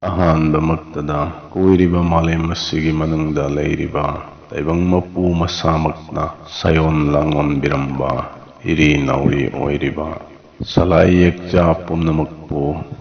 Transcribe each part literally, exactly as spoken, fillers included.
ꯑꯍꯥꯟꯕꯃꯛꯇꯗ ꯀꯣꯏꯔꯤꯕ ꯃꯥꯂꯦꯝ ꯑꯁꯤꯒꯤ ꯃꯅꯨꯡꯗ ꯂꯩꯔꯤꯕ ꯇꯥꯏꯕꯪ ꯃꯄꯨ ꯃꯁꯥꯃꯛꯅ ꯁꯥꯌꯣꯟ ꯂꯥꯡꯑꯣꯟꯕꯤꯔꯝꯕ ꯏꯔꯤ ꯅꯥꯎꯔꯤ ꯑꯣꯏꯔꯤꯕ ꯁꯂꯥꯏ ꯌꯦꯛꯆꯥ ꯄꯨꯝꯅꯃꯛꯄꯨ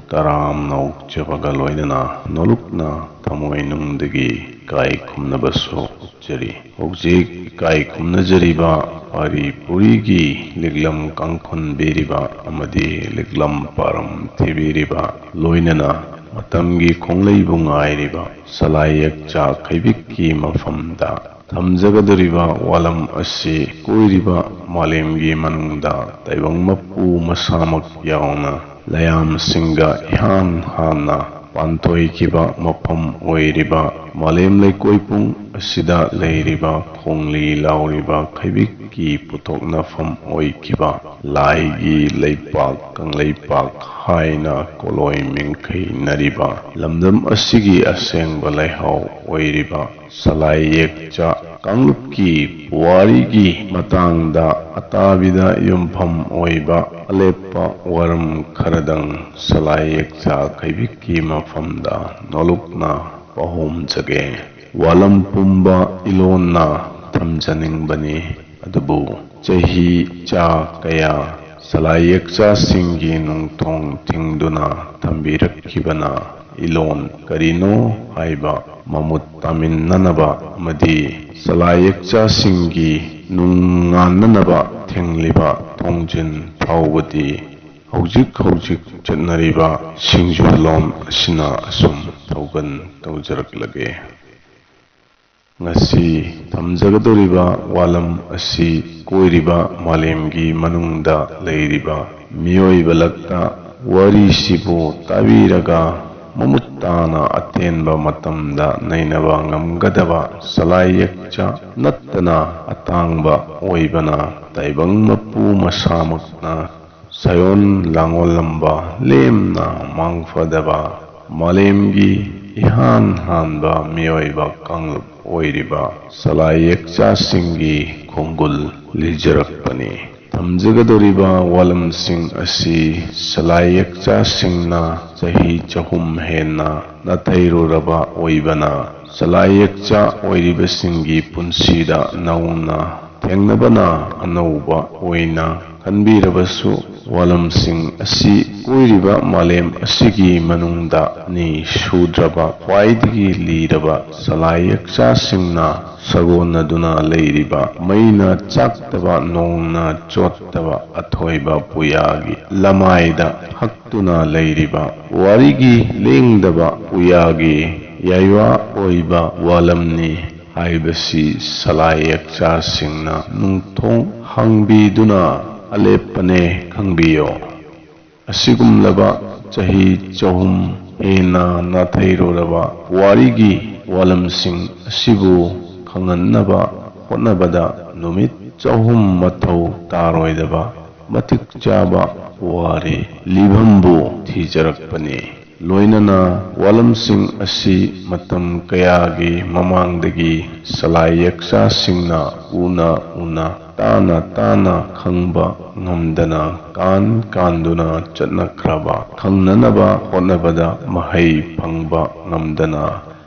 ꯇꯔꯥꯝꯅ ꯑꯣꯛꯆꯕꯒ ꯂꯣꯏꯅꯅ ꯅꯣꯂꯨꯛꯅ ꯊꯃꯣꯏꯅꯨꯡꯗꯒꯤ ꯏꯀꯥꯏ ꯈꯨꯝꯅꯕꯁꯨ ꯎꯠꯆꯔꯤ꯫ ꯍꯧꯖꯤꯛ ꯏꯀꯥꯏ ꯈꯨꯝꯅꯖꯔꯤꯕ ꯄꯥꯔꯤ ꯄꯨꯔꯤꯒꯤ ꯂꯤꯛꯂꯝ ꯀꯥꯡꯈꯨꯟ ꯄꯤꯔꯤꯕ ꯑꯃꯗꯤ ꯂꯤꯛꯂꯝ ꯄꯥꯔꯝ ꯊꯤꯕꯤꯔꯤꯕ, ꯂꯣꯏꯅꯅ ꯃꯇꯝꯒꯤ ꯈꯣꯡꯂꯩꯕꯨ ꯉꯥꯏꯔꯤꯕ ꯁꯂꯥꯏ ꯌꯦꯛꯆꯥ ꯈꯩꯕꯤꯛꯀꯤ ꯃꯐꯝꯗ ꯊꯝꯖꯒꯗꯧꯔꯤꯕ ꯋꯥꯂꯝ ꯑꯁꯤ ꯀꯣꯏꯔꯤꯕ ꯃꯥꯂꯦꯝꯒꯤ ꯃꯅꯨꯡꯗ ꯇꯥꯏꯕꯪ ꯃꯄꯨ ꯃꯁꯥꯃꯛ ꯌꯥꯎꯅ ꯂꯌꯥꯝꯁꯤꯡꯒ ꯏꯍꯥꯟ ꯍꯥꯟꯅ ꯄꯥꯟꯊꯣꯏꯈꯤꯕ ꯃꯐꯝ ꯑꯣꯏꯔꯤꯕ ꯃꯥꯂꯦꯝ ꯂꯩꯀꯣꯏ ꯄꯨꯡ ꯑꯁꯤꯗ ꯂꯩꯔꯤꯕ ꯈꯣꯡꯂꯤ ꯂꯥꯎꯔꯤꯕ ꯈꯩꯕꯤꯛꯀꯤ ꯄꯨꯊꯣꯛꯅꯐꯝ ꯑꯣꯏꯈꯤꯕ ꯂꯥꯏꯒꯤ ꯂꯩꯄꯥꯛ ꯀꯪꯂꯩꯄꯥꯛ ꯍꯥꯏꯅ ꯀꯣꯂꯣꯏ ꯃꯤꯡꯈꯩꯅꯔꯤꯕ ꯂꯝꯗꯝ ꯑꯁꯤꯒꯤ ꯑꯁꯦꯡꯕ ꯂꯩꯍꯥꯎ ꯑꯣꯏꯔꯤꯕ ꯁꯂꯥꯏ ꯌꯦꯛꯆꯥ ꯀꯥꯡꯂꯨꯞꯀꯤ ꯄꯨꯋꯥꯔꯤꯒꯤ ꯃꯇꯥꯡꯗ ꯑꯇꯥꯕꯤꯗ ꯌꯨꯝꯐꯝ ꯑꯣꯏꯕ ꯑꯂꯦꯞꯄ ꯋꯥꯔꯝ ꯈꯔꯗꯪ ꯁꯂꯥꯏ ꯌꯦꯛꯆꯥ ꯈꯩꯕꯤꯛꯀꯤ ꯃꯐꯝꯗ ꯅꯣꯂꯨꯛꯅ ꯄꯥꯍꯣꯝꯖꯒꯦ꯫ ꯋꯥꯂꯝ ꯄꯨꯝꯕ ꯏꯂꯣꯟꯅ ꯊꯝꯖꯅꯤꯡꯕꯅꯤ, ꯑꯗꯨꯕꯨ ꯆꯍꯤ ꯆꯥ ꯀꯌꯥ ꯁꯂꯥꯏ ꯌꯦꯛꯆꯥꯁꯤꯡꯒꯤ ꯅꯨꯡꯊꯣꯡ ꯊꯤꯡꯗꯨꯅ ꯊꯝꯕꯤꯔꯛꯈꯤꯕꯅ ꯏꯂꯣꯟ ꯀꯔꯤꯅꯣ ꯍꯥꯏꯕ ꯃꯃꯨꯠ ꯇꯥꯃꯤꯟꯅꯅꯕ ꯑꯃꯗꯤ ꯁꯂꯥꯏ ꯌꯦꯛꯆꯥꯁꯤꯡꯒꯤ ꯅꯨꯡꯉꯥꯟꯅꯅꯕ ꯊꯤꯡꯂꯤꯕ ꯊꯣꯡꯖꯤꯟ ꯐꯥꯎꯕꯗꯤ ꯍꯧꯖꯤꯛ ꯍꯧꯖꯤꯛ ꯆꯠꯅꯔꯤꯕ ꯁꯤꯡꯖꯨꯂꯣꯝ ꯑꯁꯤꯅ ꯑꯁꯨꯝ ꯊꯧꯒꯟ ꯇꯧꯖꯔꯛꯂꯒꯦ꯫ ꯉꯁꯤ ꯊꯝꯖꯒꯗꯧꯔꯤꯕ ꯋꯥꯂꯝ ꯑꯁꯤ ꯀꯣꯏꯔꯤꯕ ꯃꯥꯂꯦꯝꯒꯤ ꯃꯅꯨꯡꯗ ꯂꯩꯔꯤꯕ ꯃꯤꯑꯣꯏꯕ ꯂꯛꯇ ꯋꯥꯔꯤꯁꯤꯕꯨ ꯇꯥꯕꯤꯔꯒ ꯃꯃꯨꯠ ꯇꯥꯅ ꯑꯇꯦꯟꯕ ꯃꯇꯝꯗ ꯅꯩꯅꯕ ꯉꯝꯒꯗꯕ ꯁꯂꯥꯏ ꯌꯦꯛꯆꯥ ꯅꯠꯇꯅ ꯑꯇꯥꯡꯕ ꯑꯣꯏꯕꯅ ꯇꯥꯏꯕꯪ ꯃꯄꯨ ꯃꯁꯥꯃꯛꯅ ꯁꯥꯌꯣꯟ ꯂꯥꯡꯑꯣꯜꯂꯝꯕ ꯂꯦꯝꯅ ꯃꯥꯡꯐꯗꯕ ꯃꯥꯂꯦꯝꯒꯤ ꯏꯍꯥꯟ ꯍꯥꯟꯕ ꯃꯤꯑꯣꯏꯕ ꯀꯥꯡꯂꯨꯞ ꯑꯣꯏꯔꯤꯕ ꯁꯂꯥꯏ ꯌꯦꯛꯆꯥꯁꯤꯡꯒꯤ ꯈꯣꯡꯒꯨꯜ ꯂꯤꯖꯔꯛꯄꯅꯤ꯫ ꯇꯝꯖꯒꯗꯧꯔꯤꯕ ꯋꯥꯂꯝꯁꯤꯡ ꯑꯁꯤ ꯁꯂꯥꯏ ꯌꯦꯛꯆꯥꯁꯤꯡꯅ ꯆꯍꯤ ꯆꯍꯨꯝ ꯍꯦꯟꯅ ꯅꯥꯊꯩꯔꯨꯔꯕ ꯑꯣꯏꯕꯅ, ꯁꯂꯥꯏ ꯌꯦꯛꯆꯥ ꯑꯣꯏꯔꯤꯕꯁꯤꯡꯒꯤ ꯄꯨꯟꯁꯤꯗ ꯅꯧꯅ ꯊꯦꯡꯅꯕꯅ ꯑꯅꯧꯕ ꯑꯣꯏꯅ ꯈꯟꯕꯤꯔꯕꯁꯨ, ꯋꯥꯂꯝꯁꯤꯡ ꯑꯁꯤ ꯀꯣꯏꯔꯤꯕ ꯃꯥꯂꯦꯝ ꯑꯁꯤꯒꯤ ꯃꯅꯨꯡꯗ ꯑꯅꯤ ꯁꯨꯗ꯭ꯔꯕ, ꯈ꯭ꯋꯥꯏꯗꯒꯤ ꯂꯤꯔꯕ ꯁꯂꯥꯏ ꯌꯦꯛꯆꯥꯁꯤꯡꯅ ꯁꯥꯒꯣꯟꯅꯗꯨꯅ ꯂꯩꯔꯤꯕ, ꯃꯩꯅ ꯆꯥꯛꯇꯕ, ꯅꯣꯡꯅ ꯆꯣꯠꯇꯕ ꯑꯊꯣꯏꯕ ꯄꯨꯌꯥꯒꯤ ꯂꯃꯥꯏꯗ ꯍꯛꯇꯨꯅ ꯂꯩꯔꯤꯕ, ꯋꯥꯔꯤꯒꯤ ꯂꯦꯡꯗꯕ ꯄꯨꯌꯥꯒꯤ ꯌꯥꯏꯋꯥ ꯑꯣꯏꯕ ꯋꯥꯂꯝꯅꯤ ꯍꯥꯏꯕꯁꯤ ꯁꯂꯥꯏ ꯌꯦꯛꯆꯥꯁꯤꯡꯅ ꯅꯨꯡꯊꯣꯡ ꯍꯥꯡꯕꯤꯗꯨꯅ ꯑꯂꯦꯞꯄꯅꯦ ꯈꯪꯕꯤꯌꯣ꯫ ꯑꯁꯤꯒꯨꯝꯂꯕ ꯆꯍꯤ ꯆꯍꯨꯝ ꯍꯦꯟꯅ ꯅꯥꯊꯩꯔꯨꯔꯕ ꯋꯥꯔꯤꯒꯤ ꯋꯥꯂꯝꯁꯤꯡ ꯑꯁꯤꯕꯨ ꯈꯪꯍꯟꯅꯕ ꯍꯣꯠꯅꯕꯗ ꯅꯨꯃꯤꯠ ꯆꯍꯨꯝ ꯃꯊꯧ ꯇꯥꯔꯣꯏꯗꯕ ꯃꯇꯤꯛ ꯆꯥꯕ ꯋꯥꯔꯤ ꯂꯤꯐꯝꯕꯨ ꯊꯤꯖꯔꯛꯄꯅꯤ꯫ ꯂꯣꯏꯅꯅ ꯋꯥꯂꯝꯁꯤꯡ ꯑꯁꯤ ꯃꯇꯝ ꯀꯌꯥꯒꯤ ꯃꯃꯥꯡꯗꯒꯤ ꯁꯂꯥꯏ ꯌꯦꯛꯆꯥꯁꯤꯡꯅ ꯎꯅ ꯎꯅ, ꯇꯥꯅ ꯇꯥꯅ, ꯈꯪꯕ ꯉꯝꯗꯅ ꯀꯥꯟ ꯀꯥꯟꯗꯨꯅ ꯆꯠꯅꯈ꯭ꯔꯕ, ꯈꯪꯅꯅꯕ ꯍꯣꯠꯅꯕꯗ ꯃꯍꯩ ꯐꯪꯕ ꯉꯝꯗꯅ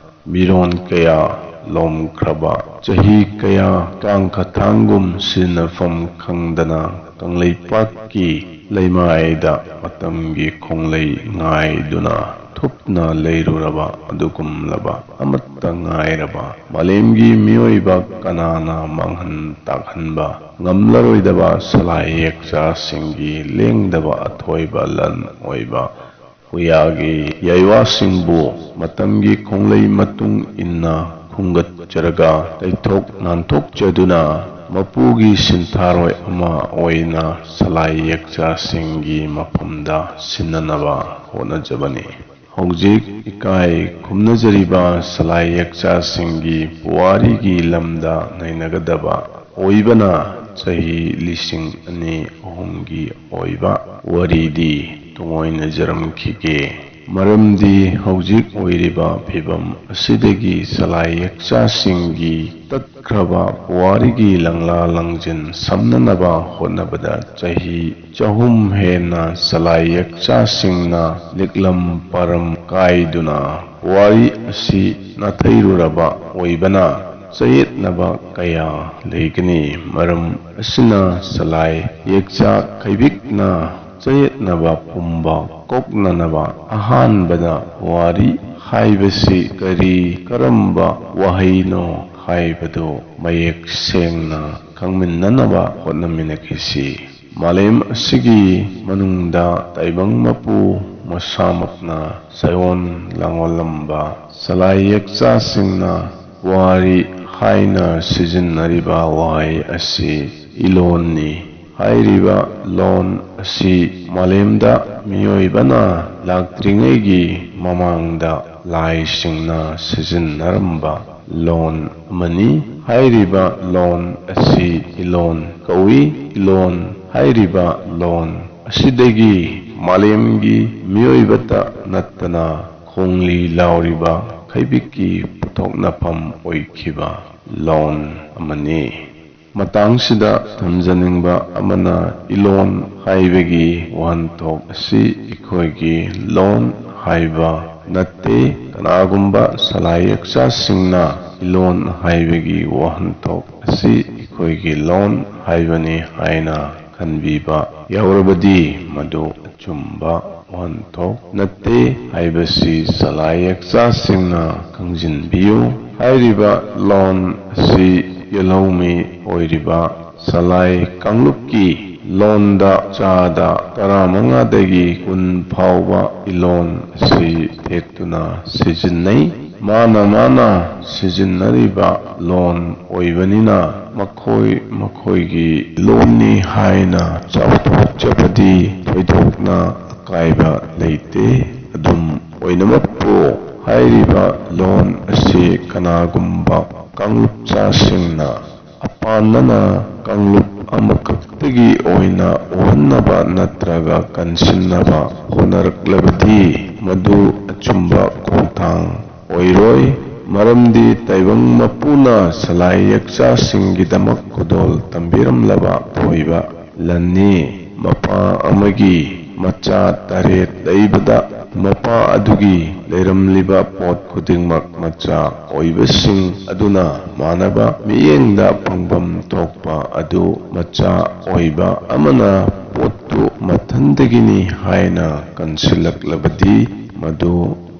ꯃꯤꯔꯣꯟ ꯀꯌꯥ ꯂꯣꯝꯈ꯭ꯔꯕ, ꯆꯍꯤ ꯀꯌꯥ ꯀꯥꯡꯈꯊꯥꯡꯒꯨꯝ ꯁꯤꯖꯤꯟꯅꯐꯝ ꯈꯪꯗꯅ ꯀꯪꯂꯩꯄꯥꯛꯀꯤ ꯂꯩꯃꯥꯏꯗ ꯃꯇꯝꯒꯤ ꯈꯣꯡꯂꯩ ꯉꯥꯏꯗꯨꯅ ꯊꯨꯞꯅ ꯂꯩꯔꯨꯔꯕ ꯑꯗꯨꯒꯨꯝꯂꯕ ꯑꯃꯠꯇ ꯉꯥꯏꯔꯕ ꯃꯥꯂꯦꯝꯒꯤ ꯃꯤꯑꯣꯏꯕ ꯀꯅꯥꯅ ꯃꯥꯡꯍꯟ ꯇꯥꯛꯍꯟꯕ ꯉꯝꯂꯔꯣꯏꯗꯕ ꯁꯂꯥꯏ ꯌꯦꯛꯆꯥꯁꯤꯡꯒꯤ ꯂꯦꯡꯗꯕ ꯑꯊꯣꯏꯕ ꯂꯟ ꯑꯣꯏꯕ ꯄꯨꯌꯥꯒꯤ ꯌꯥꯏꯋꯥꯁꯤꯡꯕꯨ ꯃꯇꯝꯒꯤ ꯈꯣꯡꯂꯩ ꯃꯇꯨꯡ ꯏꯟꯅ ꯈꯨꯝꯒꯠꯆꯔꯒ ꯇꯩꯊꯣꯛ ꯅꯥꯟꯊꯣꯛꯆꯗꯨꯅ ꯃꯄꯨꯒꯤ ꯁꯤꯟꯊꯥꯔꯣꯏ ꯑꯃ ꯑꯣꯏꯅ ꯁꯂꯥꯏ ꯌꯦꯛꯆꯥꯁꯤꯡꯒꯤ ꯃꯐꯝꯗ ꯁꯤꯟꯅꯅꯕ ꯍꯣꯠꯅꯖꯕꯅꯤ꯫ ꯍꯧꯖꯤꯛ ꯏꯀꯥꯏ ꯈꯨꯝꯅꯖꯔꯤꯕ ꯁꯂꯥꯏ ꯌꯦꯛꯆꯥꯁꯤꯡꯒꯤ ꯄꯨꯋꯥꯔꯤꯒꯤ ꯂꯝꯗ ꯅꯩꯅꯒꯗꯕ ꯑꯣꯏꯕꯅ ꯆꯍꯤ ꯂꯤꯁꯤꯡ ꯑꯅꯤ ꯑꯍꯨꯝꯒꯤ ꯑꯣꯏꯕ ꯋꯥꯔꯤꯗꯤ ꯇꯨꯡꯑꯣꯏꯅꯖꯔꯝꯈꯤꯒꯦ꯫ ꯃꯔꯝꯗꯤ ꯍꯧꯖꯤꯛ ꯑꯣꯏꯔꯤꯕ ꯐꯤꯚꯝ ꯑꯁꯤꯗꯒꯤ ꯆꯂꯥꯏ ꯌꯦꯛꯆꯥꯁꯤꯡꯒꯤ ꯇꯠꯈ꯭ꯔꯕ ꯄꯨꯋꯥꯔꯤꯒꯤ ꯂꯪꯂꯥ ꯂꯪꯖꯤꯟ ꯁꯝꯅꯅꯕ ꯍꯣꯠꯅꯕꯗ ꯆꯍꯤ ꯆꯍꯨꯝ ꯍꯦꯟꯅ ꯆꯂꯥꯏ ꯌꯦꯛꯆꯥꯁꯤꯡꯅ ꯂꯤꯛꯂꯝ ꯄꯥꯔꯝ ꯀꯥꯏꯗꯨꯅ ꯄꯨꯋꯥꯔꯤ ꯑꯁꯤ ꯅꯥꯊꯩꯔꯨꯔꯕ ꯑꯣꯏꯕꯅ ꯆꯌꯦꯠꯅꯕ ꯀꯌꯥ ꯂꯩꯒꯅꯤ꯫ ꯃꯔꯝ ꯑꯁꯤꯅ ꯆꯂꯥꯏ ꯌꯦꯛꯆꯥ ꯈꯩꯕꯤꯛꯅ ꯆꯌꯦꯠꯅꯕ ꯄꯨꯝꯕ ꯀꯣꯛꯅꯅꯕ ꯑꯍꯥꯟꯕꯗ ꯄꯨꯋꯥꯔꯤ ꯍꯥꯏꯕꯁꯤ ꯀꯔꯤ, ꯀꯔꯝꯕ ꯋꯥꯍꯩꯅꯣ ꯍꯥꯏꯕꯗꯨ ꯃꯌꯦꯛ ꯁꯦꯡꯅ ꯈꯪꯃꯤꯟꯅꯅꯕ ꯍꯣꯠꯅꯃꯤꯟꯅꯈꯤꯁꯤ꯫ ꯃꯥꯂꯦꯝ ꯑꯁꯤꯒꯤ ꯃꯅꯨꯡꯗ ꯇꯥꯏꯕꯪ ꯃꯄꯨ ꯃꯁꯥꯃꯛꯅ ꯆꯌꯣꯜ ꯂꯥꯡꯑꯣꯜꯂꯝꯕ ꯆꯂꯥꯏ ꯌꯦꯛꯆꯥꯁꯤꯡꯅ ꯄꯨꯋꯥꯔꯤ ꯍꯥꯏꯅ ꯁꯤꯖꯤꯟꯅꯔꯤꯕ ꯋꯥꯍꯩ ꯑꯁꯤ ꯏꯂꯣꯟꯅꯤ꯫ ꯍꯥꯏꯔꯤꯕ ꯂꯣꯟ ꯑꯁꯤ ꯃꯥꯂꯦꯝꯗ ꯃꯤꯑꯣꯏꯕꯅ ꯂꯥꯛꯇ꯭ꯔꯤꯉꯩꯒꯤ ꯃꯃꯥꯡꯗ ꯂꯥꯏꯁꯤꯡꯅ ꯁꯤꯖꯤꯟꯅꯔꯝꯕ ꯂꯣꯟ ꯑꯃꯅꯤ꯫ ꯍꯥꯏꯔꯤꯕ ꯂꯣꯟ ꯑꯁꯤ ꯏꯂꯣꯟ ꯀꯧꯏ꯫ ꯏꯂꯣꯟ ꯍꯥꯏꯔꯤꯕ ꯂꯣꯟ ꯑꯁꯤꯗꯒꯤ ꯃꯥꯂꯦꯝꯒꯤ ꯃꯤꯑꯣꯏꯕꯇ ꯅꯠꯇꯅ ꯈꯣꯡꯂꯤ ꯂꯥꯎꯔꯤꯕ ꯈꯩꯕꯤꯛꯀꯤ ꯄꯨꯊꯣꯛꯅꯐꯝ ꯑꯣꯏꯈꯤꯕ ꯂꯣꯟ ꯑꯃꯅꯤ꯫ ꯃꯇꯥꯡꯁꯤꯗ ꯊꯝꯖꯅꯤꯡꯕ ꯑꯃꯅ, ꯏꯂꯣꯟ ꯍꯥꯏꯕꯒꯤ ꯋꯥꯍꯟꯊꯣꯛ ꯑꯁꯤ ꯑꯩꯈꯣꯏꯒꯤ ꯂꯣꯟ ꯍꯥꯏꯕ ꯅꯠꯇꯦ꯫ ꯀꯅꯥꯒꯨꯝꯕ ꯆꯂꯥꯏ ꯌꯦꯛꯆꯥꯁꯤꯡꯅ ꯏꯂꯣꯟ ꯍꯥꯏꯕꯒꯤ ꯋꯥꯍꯟꯊꯣꯛ ꯑꯁꯤ ꯑꯩꯈꯣꯏꯒꯤ ꯂꯣꯟ ꯍꯥꯏꯕꯅꯤ ꯍꯥꯏꯅ ꯈꯟꯕꯤꯕ ꯌꯥꯎꯔꯕꯗꯤ, ꯃꯗꯨ ꯑꯆꯨꯝꯕ ꯋꯥꯍꯟꯊꯣꯛ ꯅꯠꯇꯦ ꯍꯥꯏꯕꯁꯤ ꯆꯂꯥꯏ ꯌꯦꯛꯆꯥꯁꯤꯡꯅ ꯈꯪꯖꯤꯟꯕꯤꯌꯨ꯫ ꯍꯥꯏꯔꯤꯕ ꯂꯣꯟ ꯑꯁꯤ ꯌꯦꯜꯍꯧꯃꯤ ꯑꯣꯏꯔꯤꯕ ꯆꯂꯥꯏ ꯀꯥꯡꯂꯨꯞꯀꯤ ꯂꯣꯟꯗ ꯆꯥꯗ ꯇꯔꯥꯃꯉꯥꯗꯒꯤ ꯀꯨꯟ ꯐꯥꯎꯕ ꯏꯂꯣꯟ ꯑꯁꯤ ꯊꯦꯠꯇꯨꯅ ꯁꯤꯖꯤꯟꯅꯩ꯫ ꯃꯥꯅ ꯃꯥꯅ ꯁꯤꯖꯤꯟꯅꯔꯤꯕ ꯂꯣꯟ ꯑꯣꯏꯕꯅꯤꯅ ꯃꯈꯣꯏ ꯃꯈꯣꯏꯒꯤ ꯂꯣꯟꯅꯤ ꯍꯥꯏꯅ ꯆꯥꯎꯊꯣꯛꯆꯕꯗꯤ ꯊꯣꯏꯗꯣꯛꯅ ꯑꯀꯥꯏꯕ ꯂꯩꯇꯦ꯫ ꯑꯗꯨꯝ ꯑꯣꯏꯅꯃꯛꯄꯨ, ꯍꯥꯏꯔꯤꯕ ꯂꯣꯟ ꯑꯁꯤ ꯀꯅꯥꯒꯨꯝꯕ ꯀꯥꯡꯂꯨꯞꯆꯥꯁꯤꯡꯅ ꯑꯄꯥꯟꯅꯅ ꯀꯥꯡꯂꯨꯞ ꯑꯃꯈꯛꯇꯒꯤ ꯑꯣꯏꯅ ꯎꯍꯟꯅꯕ ꯅꯠꯇ꯭ꯔꯒ ꯀꯟꯁꯤꯟꯅꯕ ꯍꯣꯠꯅꯔꯛꯂꯕꯗꯤ, ꯃꯗꯨ ꯑꯆꯨꯝꯕ ꯈꯣꯡꯊꯥꯡ ꯑꯣꯏꯔꯣꯏ꯫ ꯃꯔꯝꯗꯤ ꯇꯥꯏꯕꯪ ꯃꯄꯨꯅ ꯁꯂꯥꯏ ꯌꯦꯛꯆꯥꯁꯤꯡꯒꯤꯗꯃꯛ ꯈꯨꯗꯣꯜ ꯇꯝꯕꯤꯔꯝꯂꯕ ꯊꯣꯏꯕ ꯂꯟꯅꯤ꯫ ꯃꯄꯥ ꯑꯃꯒꯤ ꯃꯆꯥ ꯇꯔꯦꯠ ꯂꯩꯕꯗ, ꯃꯄꯥ ꯑꯗꯨꯒꯤ ꯂꯩꯔꯝꯂꯤꯕ ꯄꯣꯠ ꯈꯨꯗꯤꯡꯃꯛ ꯃꯆꯥ ꯑꯣꯏꯕꯁꯤꯡ ꯑꯗꯨꯅ ꯃꯥꯟꯅꯕ ꯃꯤꯠꯌꯦꯡꯗ ꯐꯪꯐꯝ ꯊꯣꯛꯄ ꯑꯗꯨ ꯃꯆꯥ ꯑꯣꯏꯕ ꯑꯃꯅ ꯄꯣꯠꯇꯨ ꯃꯊꯟꯗꯒꯤꯅꯤ ꯍꯥꯏꯅ ꯀꯟꯁꯤꯜꯂꯛꯂꯕꯗꯤ, ꯃꯗꯨ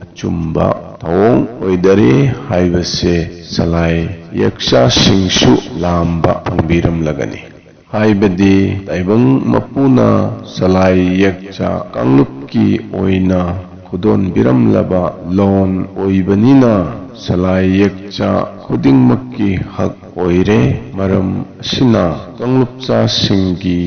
ꯑꯆꯨꯝꯕ ꯊꯧꯑꯣꯡ ꯑꯣꯏꯗꯔꯦ ꯍꯥꯏꯕꯁꯦ ꯁꯂꯥꯏ ꯌꯦꯛꯆꯥꯁꯤꯡꯁꯨ ꯂꯥꯝꯕ ꯐꯪꯕꯤꯔꯝꯂꯒꯅꯤ꯫ ꯍꯥꯏꯕꯗꯤ ꯇꯥꯏꯕꯪ ꯃꯄꯨꯅ ꯁꯂꯥꯏ ꯌꯦꯛꯆꯥ ꯀꯥꯡꯂꯨꯞꯀꯤ ꯑꯣꯏꯅ ꯈꯨꯗꯣꯟꯕꯤꯔꯝꯂꯕ ꯂꯣꯟ ꯑꯣꯏꯕꯅꯤꯅ, ꯁꯂꯥꯏ ꯌꯦꯛꯆꯥ ꯈꯨꯗꯤꯡꯃꯛꯀꯤ ꯍꯛ ꯑꯣꯏꯔꯦ꯫ ꯃꯔꯝ ꯑꯁꯤꯅ ꯀꯥꯡꯂꯨꯞꯆꯥꯁꯤꯡꯒꯤ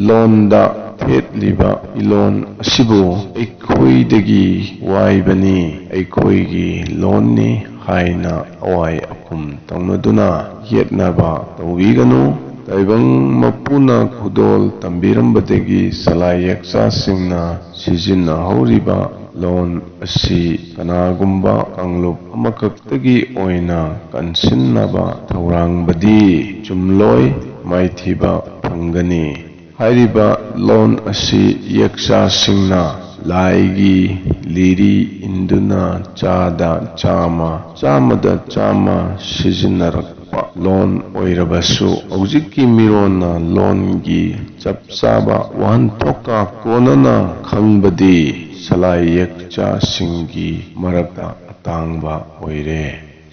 ꯂꯣꯟꯗ ꯊꯦꯠꯂꯤꯕ ꯏꯂꯣꯟ ꯑꯁꯤꯕꯨ ꯑꯩꯈꯣꯏꯗꯒꯤ ꯋꯥꯏꯕꯅꯤ, ꯑꯩꯈꯣꯏꯒꯤ ꯂꯣꯟꯅꯤ ꯍꯥꯏꯅ ꯑꯋꯥꯏ ꯑꯈꯨꯝ ꯇꯧꯅꯗꯨꯅ ꯌꯦꯠꯅꯕ ꯇꯧꯕꯤꯒꯅꯨ꯫ ꯇꯥꯏꯕꯪ ꯃꯄꯨꯅ ꯈꯨꯗꯣꯜ ꯇꯝꯕꯤꯔꯝꯕꯗꯒꯤ ꯁꯂꯥꯏ ꯌꯦꯛꯆꯥꯁꯤꯡꯅ ꯁꯤꯖꯤꯟꯅꯍꯧꯔꯤꯕ ꯂꯣꯟ ꯑꯁꯤ ꯀꯅꯥꯒꯨꯝꯕ ꯀꯥꯡꯂꯨꯞ ꯑꯃꯈꯛꯇꯒꯤ ꯑꯣꯏꯅ ꯀꯟꯁꯤꯟꯅꯕ ꯊꯧꯔꯥꯡꯕꯗꯤ ꯆꯨꯝꯂꯣꯏ, ꯃꯥꯏꯊꯤꯕ ꯐꯪꯒꯅꯤ꯫ ꯍꯥꯏꯔꯤꯕ ꯂꯣꯟ ꯑꯁꯤ ꯌꯦꯛꯆꯥꯁꯤꯡꯅ ꯂꯥꯏꯒꯤ ꯂꯤꯔꯤ ꯏꯟꯗꯨꯅ ꯆꯥꯗ ꯆꯥꯝꯃ, ꯆꯥꯝꯃꯗ ꯆꯥꯝꯃ ꯁꯤꯖꯤꯟꯅꯔꯛꯄ ꯂꯣꯟ ꯑꯣꯏꯔꯕꯁꯨ, ꯍꯧꯖꯤꯛꯀꯤ ꯃꯤꯔꯣꯟꯅ ꯂꯣꯟꯒꯤ ꯆꯞ ꯆꯥꯕ ꯋꯥꯍꯟꯊꯣꯛꯀ ꯀꯣꯟꯅꯅ ꯈꯪꯕꯗꯤ ꯁꯂꯥꯏ ꯌꯦꯛꯆꯥꯁꯤꯡꯒꯤ ꯃꯔꯛꯇ ꯑꯇꯥꯡꯕ ꯑꯣꯏꯔꯦ꯫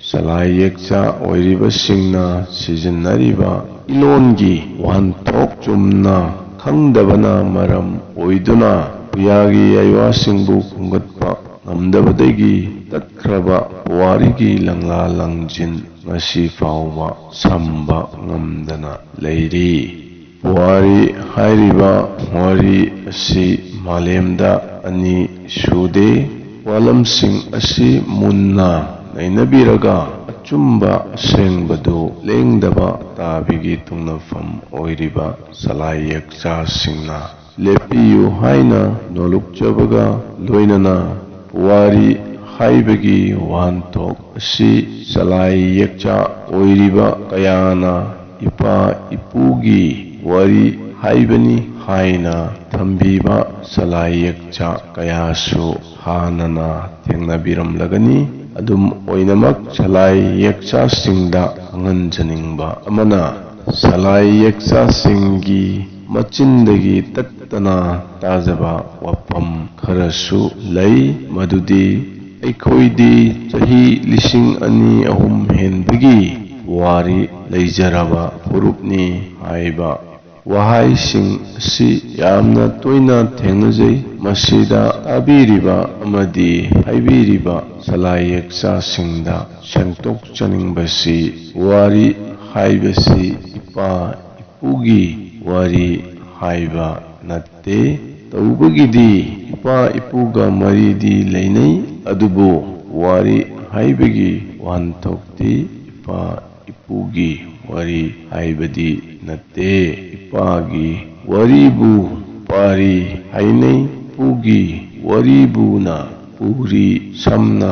ꯁꯂꯥꯏ ꯌꯦꯛꯆꯥ ꯑꯣꯏꯔꯤꯕꯁꯤꯡꯅ ꯁꯤꯖꯤꯟꯅꯔꯤꯕ ꯏꯂꯣꯟꯒꯤ ꯋꯥꯍꯟꯊꯣꯛ ꯆꯨꯝꯅ ꯈꯪꯗꯕꯅ ꯃꯔꯝ ꯑꯣꯏꯗꯨꯅ ꯄꯨꯌꯥꯒꯤ ꯌꯥꯏꯋꯥꯁꯤꯡꯕꯨ ꯈꯣꯝꯒꯠꯄ ꯉꯝꯗꯕꯗꯒꯤ ꯇꯠꯈ꯭ꯔꯕ ꯄꯨꯋꯥꯔꯤꯒꯤ ꯂꯪꯂꯥ ꯂꯪꯖꯤꯟ ꯉꯁꯤ ꯐꯥꯎꯕ ꯁꯝꯕ ꯉꯝꯗꯅ ꯂꯩꯔꯤ꯫ ꯄꯨꯋꯥꯔꯤ ꯍꯥꯏꯔꯤꯕ ꯋꯥꯔꯤ ꯑꯁꯤ ꯃꯥꯂꯦꯝꯗ ꯑꯅꯤ ꯁꯨꯗꯦ꯫ ꯋꯥꯂꯝꯁꯤꯡ ꯑꯁꯤ ꯃꯨꯟꯅ ꯅꯩꯅꯕꯤꯔꯒ ꯑꯆꯨꯝꯕ ꯑꯁꯦꯡꯕꯗꯨ ꯂꯦꯡꯗꯕ ꯇꯥꯕꯤꯒꯤ ꯇꯨꯡꯅꯐꯝ ꯑꯣꯏꯔꯤꯕ ꯁꯂꯥꯏ ꯌꯦꯛꯆꯥꯁꯤꯡꯅ ꯂꯦꯞꯄꯤꯌꯨ ꯍꯥꯏꯅ ꯅꯣꯜꯂꯨꯛꯆꯕꯒ ꯂꯣꯏꯅꯅ ꯄꯨꯋꯥꯔꯤ ꯍꯥꯏꯕꯒꯤ ꯋꯥꯍꯟꯊꯣꯛ ꯑꯁꯤ ꯁꯂꯥꯏ ꯌꯦꯛꯆꯥ ꯑꯣꯏꯔꯤꯕ ꯀꯌꯥꯅ ꯏꯄꯥ ꯏꯄꯨꯒꯤ ꯋꯥꯔꯤ ꯍꯥꯏꯕꯅꯤ ꯍꯥꯏꯅ ꯊꯝꯕꯤꯕ ꯁꯂꯥꯏ ꯌꯦꯛꯆꯥ ꯀꯌꯥꯁꯨ ꯍꯥꯟꯅꯅ ꯊꯦꯡꯅꯕꯤꯔꯝꯂꯒꯅꯤ꯫ ꯑꯗꯨꯝ ꯑꯣꯏꯅꯃꯛ, ꯁꯂꯥꯏ ꯌꯦꯛꯆꯥꯁꯤꯡꯗ ꯈꯪꯍꯟꯖꯅꯤꯡꯕ ꯑꯃꯅ, ꯁꯂꯥꯏ ꯌꯦꯛꯆꯥꯁꯤꯡꯒꯤ ꯃꯆꯤꯟꯗꯒꯤ ꯇꯠꯇꯅ ꯇꯥꯖꯕ ꯋꯥꯐꯝ ꯈꯔꯁꯨ ꯂꯩ, ꯃꯗꯨꯗꯤ ꯑꯩꯈꯣꯏꯗꯤ ꯆꯍꯤ ꯂꯤꯁꯤꯡ ꯑꯅꯤ ꯑꯍꯨꯝ ꯍꯦꯟꯕꯒꯤ ꯄꯨꯋꯥꯔꯤ ꯂꯩꯖꯔꯕ ꯐꯨꯔꯨꯞꯅꯤ ꯍꯥꯏꯕ ꯋꯥꯍꯩꯁꯤꯡ ꯑꯁꯤ ꯌꯥꯝꯅ ꯇꯣꯏꯅ ꯊꯦꯡꯅꯖꯩ꯫ ꯃꯁꯤꯗ ꯇꯥꯕꯤꯔꯤꯕ ꯑꯃꯗꯤ ꯍꯥꯏꯕꯤꯔꯤꯕ ꯁꯂꯥꯏ ꯌꯦꯛꯆꯥꯁꯤꯡꯗ ꯁꯦꯡꯗꯣꯛꯆꯅꯤꯡꯕꯁꯤ, ꯋꯥꯔꯤ ꯍꯥꯏꯕꯁꯤ ꯏꯄꯥ ꯏꯄꯨꯒꯤ ꯋꯥꯔꯤ ꯍꯥꯏꯕ ꯅꯠꯇꯦ꯫ ꯇꯧꯕꯒꯤꯗꯤ ꯏꯄꯥ ꯏꯄꯨꯒ ꯃꯔꯤꯗꯤ ꯂꯩꯅꯩ, ꯑꯗꯨꯕꯨ ꯋꯥꯔꯤ ꯍꯥꯏꯕꯒꯤ ꯋꯥꯍꯟꯊꯣꯛꯇꯤ ꯏꯄꯥ ꯏꯄꯨꯒꯤ ꯋꯥꯔꯤ ꯍꯥꯏꯕꯗꯤ ꯅꯠꯇꯦ꯫ ꯏꯄꯥꯒꯤ ꯋꯥꯔꯤꯕꯨ ꯄꯥꯔꯤ ꯍꯥꯏꯅꯩ, ꯏꯄꯨꯒꯤ ꯋꯥꯔꯤꯕꯨꯅ ꯄꯨꯔꯤ꯫ ꯁꯝꯅ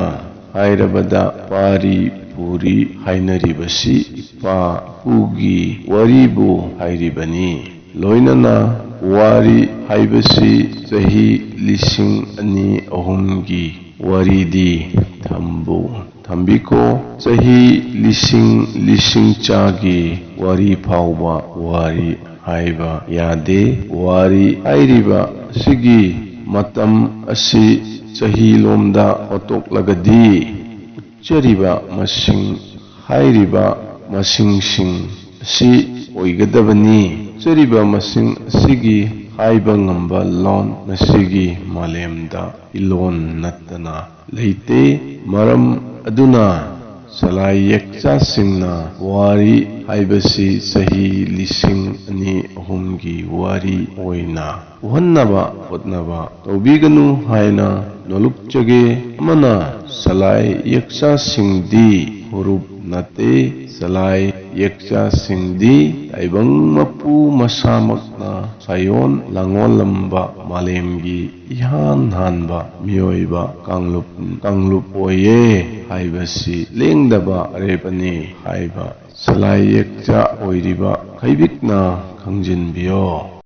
ꯍꯥꯏꯔꯕꯗ, ꯄꯥꯔꯤ ꯄꯨꯔꯤ ꯍꯥꯏꯅꯔꯤꯕꯁꯤ ꯏꯄꯥ ꯏꯄꯨꯒꯤ ꯋꯥꯔꯤꯕꯨ ꯍꯥꯏꯔꯤꯕꯅꯤ꯫ ꯂꯣꯏꯅꯅ ꯋꯥꯔꯤ ꯍꯥꯏꯕꯁꯤ ꯆꯍꯤ ꯂꯤꯁꯤꯡ ꯑꯅꯤ ꯑꯍꯨꯝꯒꯤ ꯋꯥꯔꯤꯗꯤ ꯊꯝꯕꯨ ꯊꯝꯕꯤꯈꯣ, ꯆꯍꯤ ꯂꯤꯁꯤꯡ ꯂꯤꯁꯤꯡ ꯆꯥꯒꯤ ꯋꯥꯔꯤ ꯐꯥꯎꯕ ꯋꯥꯔꯤ ꯍꯥꯏꯕ ꯌꯥꯗꯦ꯫ ꯋꯥꯔꯤ ꯍꯥꯏꯔꯤꯕ ꯑꯁꯤꯒꯤ ꯃꯇꯝ ꯑꯁꯤ ꯆꯍꯤꯂꯣꯝꯗ ꯑꯣꯟꯊꯣꯛꯂꯒꯗꯤ, ꯎꯠꯆꯔꯤꯕ ꯃꯁꯤꯡ ꯍꯥꯏꯔꯤꯕ ꯃꯁꯤꯡꯁꯤꯡ ꯑꯁꯤ ꯑꯣꯏꯒꯗꯕꯅꯤ꯫ ꯎꯠꯆꯔꯤꯕ ꯃꯁꯤꯡ ꯑꯁꯤꯒꯤ ꯍꯥꯏꯕ ꯉꯝꯕ ꯂꯣꯟ ꯉꯁꯤꯒꯤ ꯃꯥꯂꯦꯝꯗ ꯏꯂꯣꯟ ꯅꯠꯇꯅ ꯂꯩꯇꯦ꯫ ꯃꯔꯝ ꯑꯗꯨꯅ ꯁꯂꯥꯏ ꯌꯦꯛꯆꯥꯁꯤꯡꯅ ꯋꯥꯔꯤ ꯍꯥꯏꯕꯁꯤ ꯆꯍꯤ ꯂꯤꯁꯤꯡ ꯑꯅꯤ ꯑꯍꯨꯝꯒꯤ ꯋꯥꯔꯤ ꯑꯣꯏꯅ ꯎꯍꯟꯅꯕ ꯍꯣꯠꯅꯕ ꯇꯧꯕꯤꯒꯅꯨ ꯍꯥꯏꯅ ꯅꯣꯜꯂꯨꯛꯆꯒꯦ꯫ ꯑꯃꯅ ꯁꯂꯥꯏ ꯌꯦꯛꯆꯥꯁꯤꯡꯗꯤ ꯐꯨꯔꯨꯞ ꯅꯠꯇꯦ꯫ ꯆꯂꯥꯏ ꯌꯦꯛꯆꯥꯁꯤꯡꯗꯤ ꯇꯥꯏꯕꯪ ꯃꯄꯨ ꯃꯁꯥꯃꯛꯅ ꯁꯥꯏꯑꯣꯟ ꯂꯥꯡꯑꯣꯜꯂꯝꯕ ꯃꯥꯂꯦꯝꯒꯤ ꯏꯍꯥꯟ ꯍꯥꯟꯕ ꯃꯤꯑꯣꯏꯕ ꯀꯥꯡꯂꯨꯞ, ꯀꯥꯡꯂꯨꯞ ꯑꯣꯏꯌꯦ ꯍꯥꯏꯕꯁꯤ ꯂꯦꯡꯗꯕ ꯑꯔꯦꯞꯄꯅꯤ ꯍꯥꯏꯕ ꯆꯂꯥꯏ ꯌꯦꯛꯆꯥ ꯑꯣꯏꯔꯤꯕ ꯈꯩꯕꯤꯛꯅ ꯈꯪꯖꯤꯟꯕꯤꯌꯣ꯫